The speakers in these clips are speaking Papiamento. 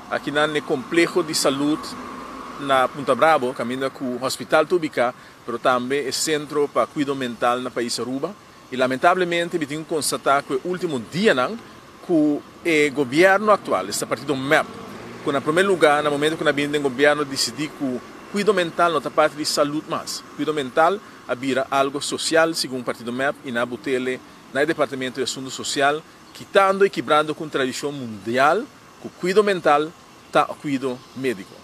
Akinan e compleho di salud na Punta Bravo, caminda cu hospital ta ubica, pero tambe e centro pa cuido mental na pais Aruba. Y lamentablemente mi tin cu constata cu e ultimo dianan cu e gobierno actual, esta partido mep, cu na prome lugar na momento cu nan a bini den gobierno dicidi cu cuido mental no ta parti di salud mas. Cuido mental a bira algo social segun partido mep y nan a butele na e departamento di asunto social, kitando y kibrando cu un tradicion mundial cu cuido mental ta cuido medico.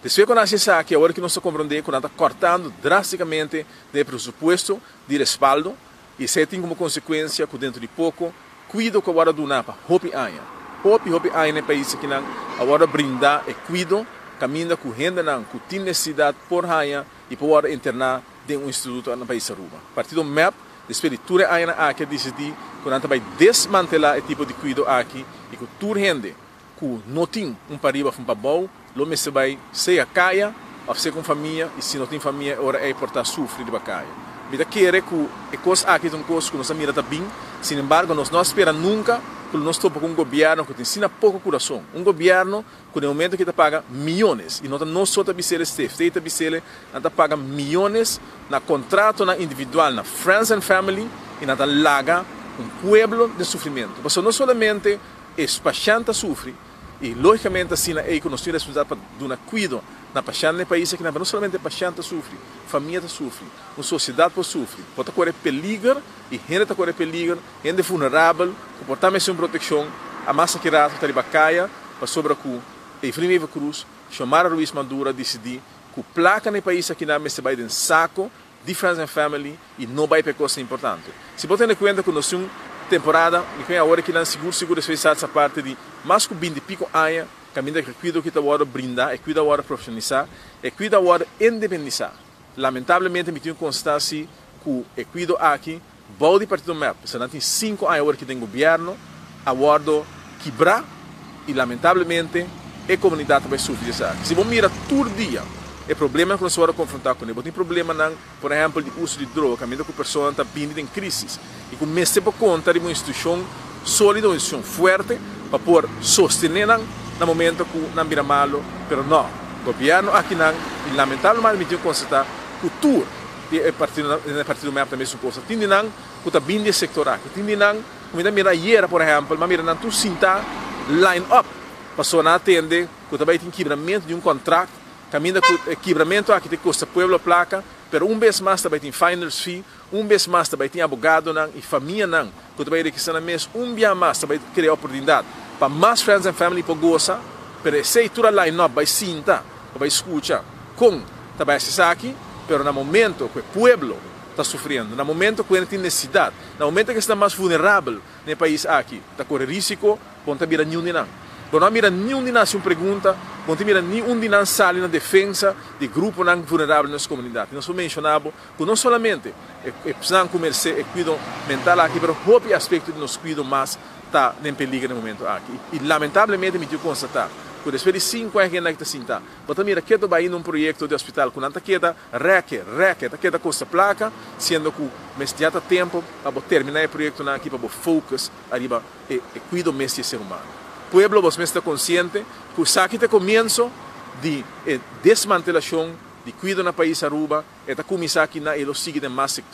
Despues cu nan haci esaki, awor ki nos ta comprende cu nan ta cortando drasticamente den e presupuesto di respaldo y esey tin como consecuencia cu dentro di poco cuido cu a wordo duna pa hopi aña, hopi hopi aña na e pais akinan a wordo brinda e cuido caminda cu hendenan cu tin necesidad por haya y por wordo interna den un instituto na pais Aruba. Partido mep despues di tur e añanan aki a dicidi cu nan ta bay desmantela e tipo di cuido aki y cu tur hende cu no tin un pariba of un pabou lo mester bay sea caya of sea cu un famia y si no tin famia e ora ey por ta sufri riba caya. Mi ta kere cu e cos aki ta un cos cu nos a mira ta bin, sin embargo nos no a spera nunca cu lo nos topa cu un gobierno cu tin asina poco curason, un gobierno cu den momento aki ta paga miyones, y no ta nos so ta bisele, CFT ta bisele, nan ta paga miyones na contratonan individual na friends and family y nan ta laga un pueblo den sufrimento. Pasobra no solamente e pashent ta sufri, y logicamente asina ey cu nos tin responsabilidad pa duna cuido na pashent den e pais aki, pero no solamente e pashent ta sufri, famia ta sufri, un sociedad por sufri, por ta core peliger y hende ta core peliger, hende vulnerabel cu por ta mester un proteccion, a mas aki rato ta riba caya pasobra cu Evelyn Wever Croes, Xiomara Ruiz Maduro a dicidi cu placa na e pais akinan mester bay den saco di Friends and Family y no bay pa e cosnan importante. Si bo tene cuenta cu nos tin un temporada, mi cree awor akinan sigur sigur despues di sa parti di mas cu binti pico aña caminda cu e cuido aki ta wordo brinda, e cuido a wordo profesionalisa, e cuido a wordo independisa. Lamentablemente mi tin cu constata si cu e cuido aki Bou di partido mep, pasobra nan tin sinku aña awor ki den gobierno, a wordo kibra y lamentablemente e comunidad ta bay sufri di esaki. Si bo mira tur dia e problemanan cu nos wordo confronta cune, bo tin problemanan por ehempel di uso di droga caminda cu personanan ta bini den crisis y cu mester por conta riba un institucion solido, un institucion fuerte pa por sostene nan na momento cu nan bira malo, pero no, gobierno akinan y lamentablemente mi tin cu constata cu tur. Di e partidonan den e partido mep ta mesun cosa. Tin di nan cu ta bin di e sector aki. Tin di nan cu mi ta mira ayera por ehempel, mi a mira nan tur sinta line up pasobra nan a tende cu ta bay tin kibramento di un contract caminda cu e kibramento aki ta costa pueblo placa, pero un bes mas ta bay tin finders fee, un bes mas ta bay tin abogadonan y famianan cu ta bay requisa nan mes, un bia mas ta bay crea oportunidad pa mas friends and family por goza, pero esey tur a line up bay sinta pa bay scucha con ta bay haci esaki, pero na momento cu e pueblo ta sufriendo, na momento cu hende tin necesidad, na momento cu esnan mas vulnerabel na e pais aki ta core risico, bo no ta mira niun di nan. Bo no a mira niun di nan haci un pregunta, bo no ta mira niun di nan sali na defensa di gruponan vulnerabel den nos comunidad. Y nos por menciona bo cu no solamente e esnan cu merece e cuido mental aki, pero hopi aspecto di nos cuido mas ta den peliger na e momento aki. Y lamentablemente mi tin cu constata cu despues di cinco aña cu hende aki ta sinta, Bo ta mira keto bai na un proyekto di hospital ku nan ta keda rèke, rèke, ta keda kosta plaka, siendo ku mes ya ta tempu pa bo terminá e proyektonan aki pa bo focus ariba e e kuido mes di e ser humano. Pueblo bos mes ta konsiente ku esaki ta e komienso di e desmantelashon di kuido na pais Aruba, e ta kuminsá aki na e lo sigui den mas sektor.